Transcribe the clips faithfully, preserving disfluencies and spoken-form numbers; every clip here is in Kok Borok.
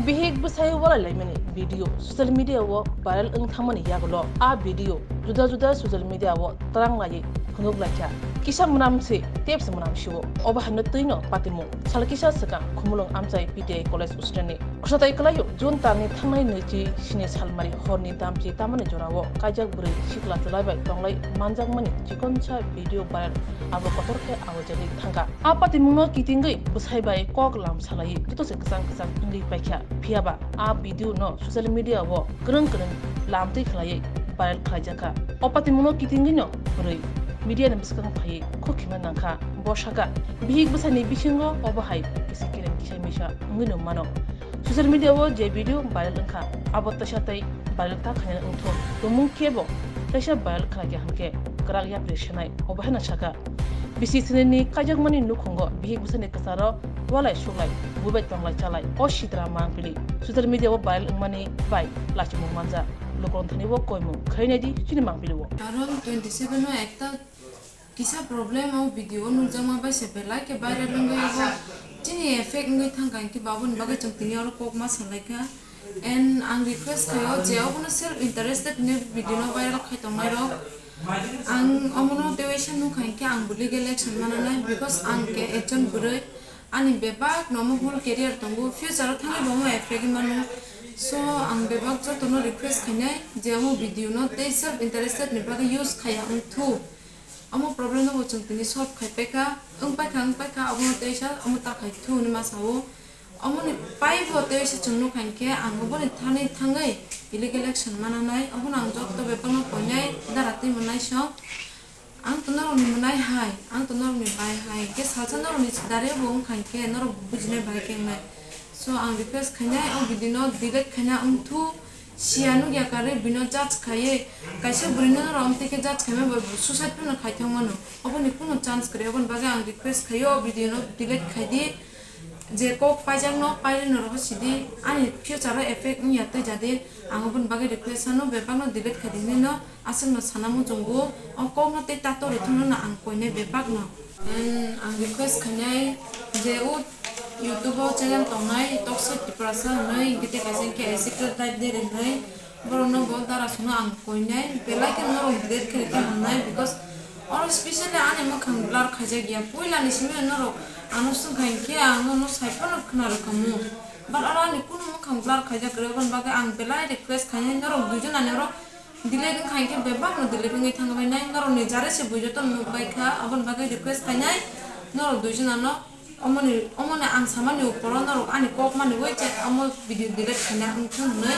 Bihik bwsai walai laimani video social media o viral wng thangmani yagulo a video juda juda social media o twlang laiwi phunuk laikha. Kisa mwnam se tepsa mwnam sio. Obo haino twino patimung. Sal kisa swkang Khumulwng amchai P T I college hostel ni khwsatai kwlaio June talni thangnai nwichi sini salmari horni damchi tamani jorao kaijak bwrwi sikla chwlai bai tonglai manjakmani chikonsa video viral abo kotor khe awajagwi thangkha. A patimungno kitingwi bwsai bai kok lam salaiwi joto se kwchang kwchang wngwi paikha. Phiyaba a video no social media o kwrwng kwrwng lamtwi khlaiwi viral khlaijakha. O patimungno kitingwino bwrwi media ni bwskango phaiwi khuk khima nangkha. Bo sakha, bihik bwsani bisingo obo hai kisa kereng kisa misa wngwino mano. Social media o je video viral wngkha, abo teisa tei viral ta khaina wngthok, tongmung kebo teisa viral khlaikha hwnkhe kwrak yapri senai, obo haino sakha. Bisi sinini kaijakmani nukhungo bihik bwsani kwcharo walai suklai, buibai tonglai chalai, o sitra mangpili social media o viral wngmani bai lachimung manja. Lukurok thani o koimung khainai di chini mangpili o. Karon twenty seven o ekta kisa problem o video o nukjakma bai se belai khe viral wngwi abo chini effect wngwi thangkha, hinkhe baboni bagwi chwng tini oro kok ma salaikha. And ang request khaio je obono self interested ni video no viral khai tongnai rok. Ang omono tewaisa nukha hinkhe ang bo legal action mananai, because ang khe ekjon bwrwi, ani bebak no omo whole career tongo, future o thangwi bo omo effect mano. So ang bebak jotono request khainai je omo video no tei self interested ni bagwi use khaiya wngthu. Omo problem no bo chwng tini solve khai paikha, wng paikha, wng paikha, obono teisa omo ta khai thu hinwi ma sao. Omoni paibo teisa chwng nukha hinkhe ang oboni thani thangwi illegal action mananai, obono ang joto bebakno koinai dara twi mwnai song. Ang to norokni mwnai hai, ang to norokni bai hai, hinkhe salsa norokni darebo wngkha hinkhe norok bujinai bahai khe wngnai. So ang request khainai o video no delete khaina wngthu. Siya nukya karwi bino judge khaiwi, kaisa bwrwino norok amtwi khe judge khaima bai bo suicide phano khai thangmano. Oboni kunu chance kwrwi, oboni bagwi ang request khaio, o video no delete khaidi. Je kok paijakno pairwi norok sidi, ani future o effect wngya twijadi. Ang oboni bagwi request ano, bebakno delete khaidi hinwino aswkno sana muchungo. O kokno tei tato rwthwngno ang koinai bebakno. And ang request khainai je o YouTube o channel tongnai Toxic Tiprasa hinwi, hinkhe tei kaisa hinkhe A Secret Life Diary hinwi, borokno bo dara songno ang koinai, belai khe norok delete khe rikha hamnai, because oro specially ani mwkhang blur khaijak ya, puilani simi norok ano swngkha hinkhe ang nono saiphano khna rwkhamu, but oro ani kunu mwkhang blur khaijak kwrwi, aboni bagwi ang belai request khainai norok duijon ani oro delete wngkha hinkhe bebakno delete wngwi thangbainai, norokni jare se bui jotono nukbaikha, aboni bagwi request khainai norok duijonano omoni, omoni ang samani uporo norok ani kok maniwi je omo video delete khaina wngthung hinwi.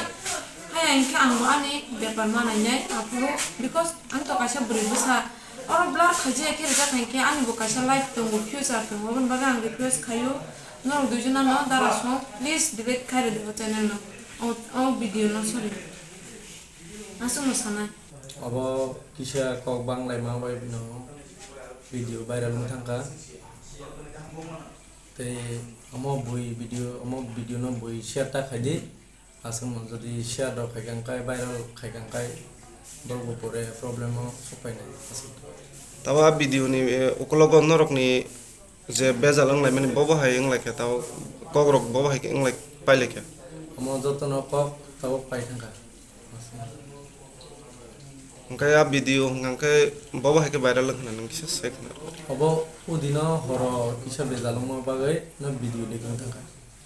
Haya hinkhe ang bo ani bepar manainai aphuru, because ang to kaisa bwrwi bwsa, oro blur khaijaya khe rijak hinkhe ani bo kaisa life tongo, future tongo, aboni bagwi ang request khaio norok duijonano dara song please delete khai rwdi o channel no, o, o video no, sorry. Aswkno sanai. Obo kisa kok banglaima bai bino video viral wng thangkha. Tei omo bui video, omo video no bui share ta khaidi. Aswkno jodi share rok khaikha hwnkhe, viral khaikha hwnkhe, borok bo pore problem o sokphainai aswk. Tamo a video ni, eh, ukologo norokni je bejal wnglaimani bobo hai wnglaikha, tamo kokrok bobo hai khe wnglai pailaikha. Omo jotono kok tabuk pai thangkha. Hwnkhe a video hwnkha khe bobo hai khe viral wngkha na, nwng kisa sai khna. Obo udino horo kisa bejal wngma bagwi no video ni wng thangkha.